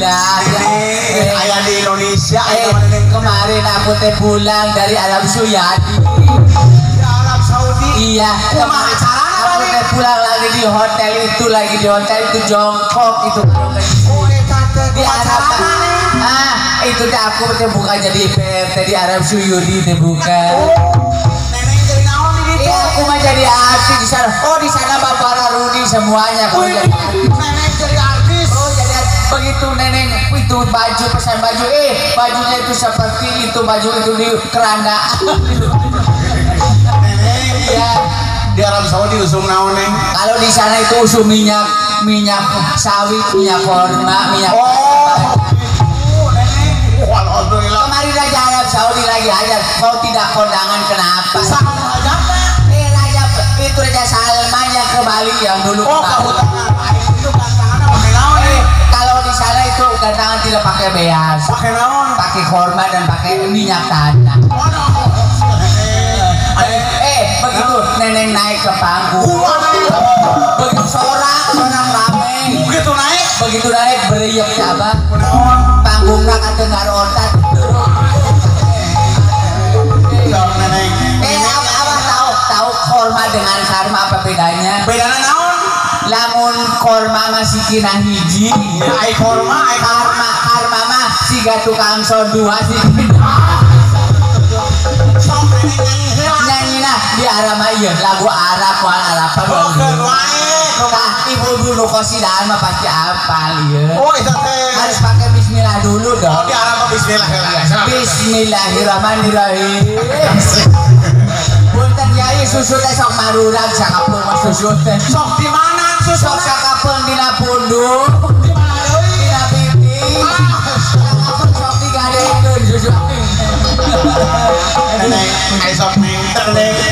Alhamdulillah. Ayah di Indonesia. Kemarin aku teh pulang dari Arab Saudi. Di Arab Saudi. Iya. Kumaha carana? Aku teh pulang lagi di hotel itu, lagi di hotel itu jongkok itu. Oh, eta teh di Arab. Ah, itu teh aku teh bukan jadi PRT di Arab Saudi teh bukan. Oh, neneng jadi naon di ditu? Iya, aku mah jadi artis di sana. Oh, di sana Bapak Rudi semuanya. Aku jadi artis. Neneng jadi artis. Oh, jadi artis. Begitu neneng itu baju pesan baju, bajunya itu seperti itu baju itu di keranda. Neneng, iya. Di Arab Saudi usum naon neng? Kalau di sana itu usum minyak, minyak sawit, minyak korma, minyak. Oh, gitu, neneng. Alhamdulillah. Kemarin Raja Arab Saudi lagi aja. Kau tidak kondangan kenapa? Sama hajatna. Raja itu Raja Salman yang ke Bali yang dulu. Oh, kahutangan. Itu gantanganna pakai naon? Kalau di sana itu gantangan tidak pakai beas. Pakai naon? Pakai korma dan pakai minyak tanah. Oh, begitu neneng naik ke panggung. Begitu sorak rame. Begitu naik, begitu naik beriak abah. Panggungna katengar otak. Abah tahu korma dengan karma apa bedanya? Bedana naon? Lamun korma masih kina hiji, ai korma, ai karma, karma mah siga tukang son dua sih. Nyanyi nah di Arab mah ieu lagu Arab moal Arab apa. Tah ibu-ibu nu kosidahan mah pasti apal ieu. Oh, eta teh harus pakai bismillah dulu dong. Oh, di Arab mah bismillah. Bismillahirrahmanirrahim. Punten yai susu teh sok marurag sakapeung mah susu teh. Sok di mana susu? Sok sakapeung dina pundung. Di mana deui? Dina pipi. Sakapeung sok digadekeun susu. Neneng, sok neng.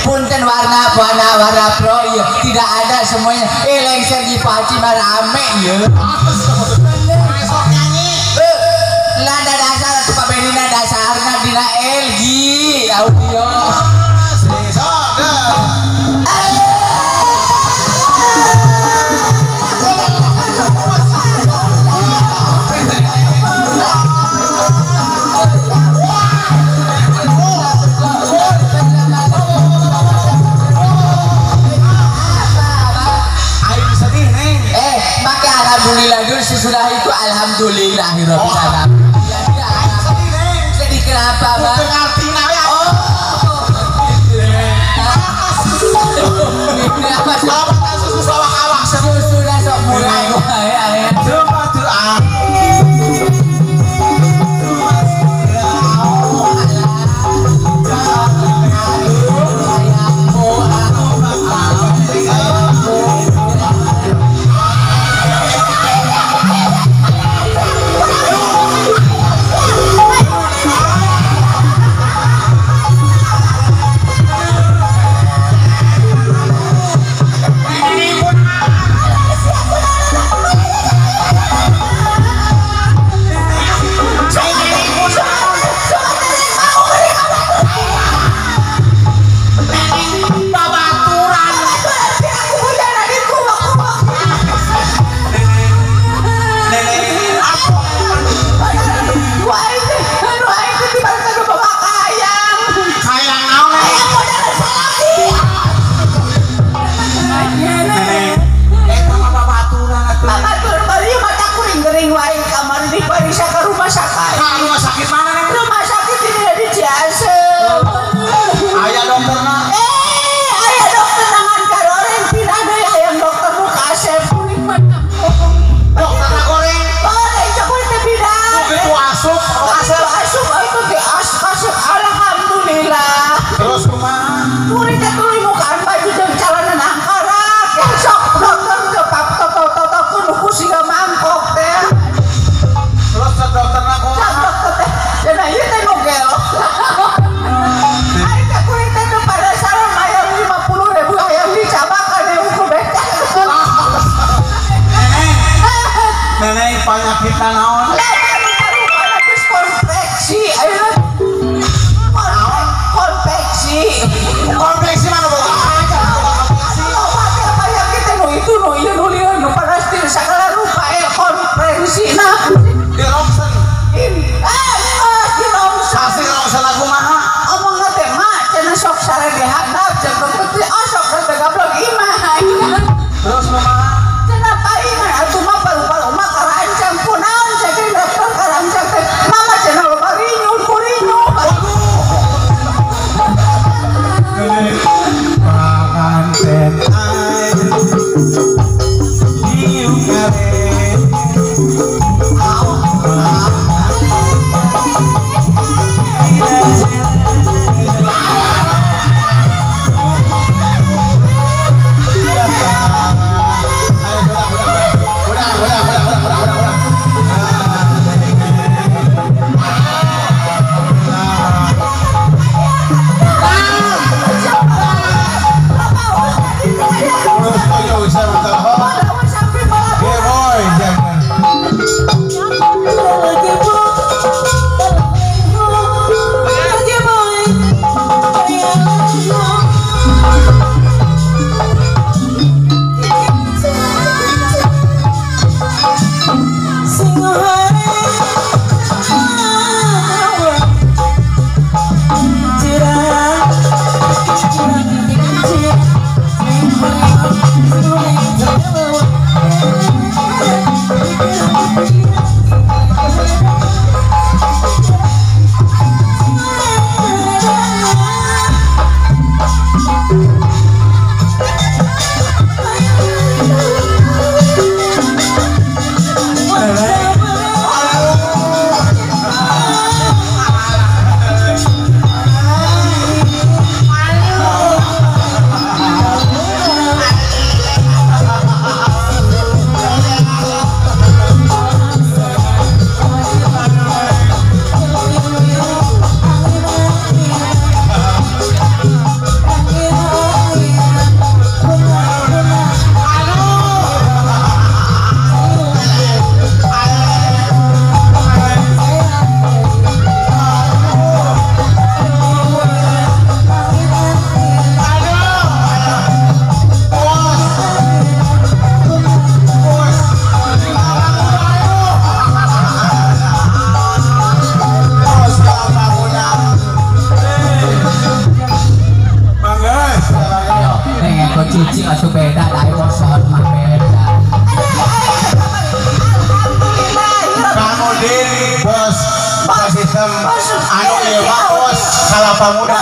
Punten warna warna warna pro iya tidak ada semuanya. Lengser di paci mah rame ieu. Sok nyanyi. Landa dasar atuh Pak Benina dasarna dina LG audio. Alhamdulillah dulu sesudah itu alhamdulillahirabbil alamin. Sedih kenapa, Bang? Oh. Kenapa susu awak-awak susu dah sok mulai wae. Coba tuh ah. Konveksi mana boga aja konveksi. Itu nu ieu nu lieu nu parastir sagala rupa konferensi nah. Di Cicing atuh beda dari bosot mah beda. Kang Udin bos sistem anu ieu mah bos Kalapa Muda.